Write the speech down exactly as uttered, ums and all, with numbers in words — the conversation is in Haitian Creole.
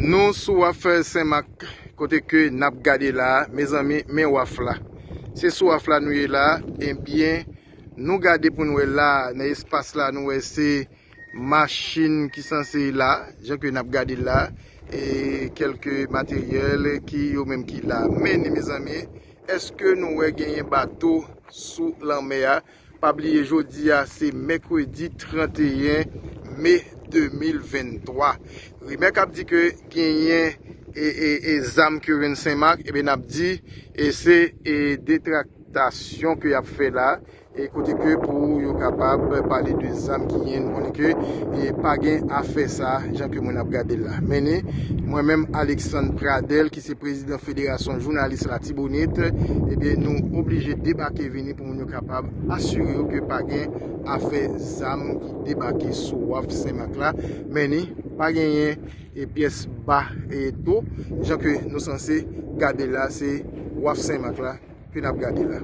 Nou sou waf Senmak, kote ke n ap gade la, mezanmi, men waf la. Se sou waf la nou ye la, ebyen, nou gade pou n wè la, nan espas la, nou wè se machin ki sanse la, jan ke n ap gade la, e kèlke materyèl ki yo menm ki la. Men, mezanmi, èske nou wè genyen bato sou lanmè a? Pa bliye, jodi a, se mèkredi trannteyen me de mil venntwa. Rimè k ap di ke genyen e, e, e zam ke yo jwenn Senmak, ebyen, n ap di, e se e detraktasyon ke y ap fè la, e kote ke pou yo kapab pale de zam ki genyen, nou konnen ke e pa gen afè sa, jan ke moun ap gade l la. Men ni, mwen menm, Alexandre Pradel, ki se prezidan Federasyon Jounalis Latibonit, ebyen, nou oblije debake vini pou moun yo kapab asire yo ke pa gen afè zam ki debake sou waf Senmak la. Men ni, pa genyen e pyès ba e to, jan ke nou sanse gade la, se waf Senmak la ke n ap gade la.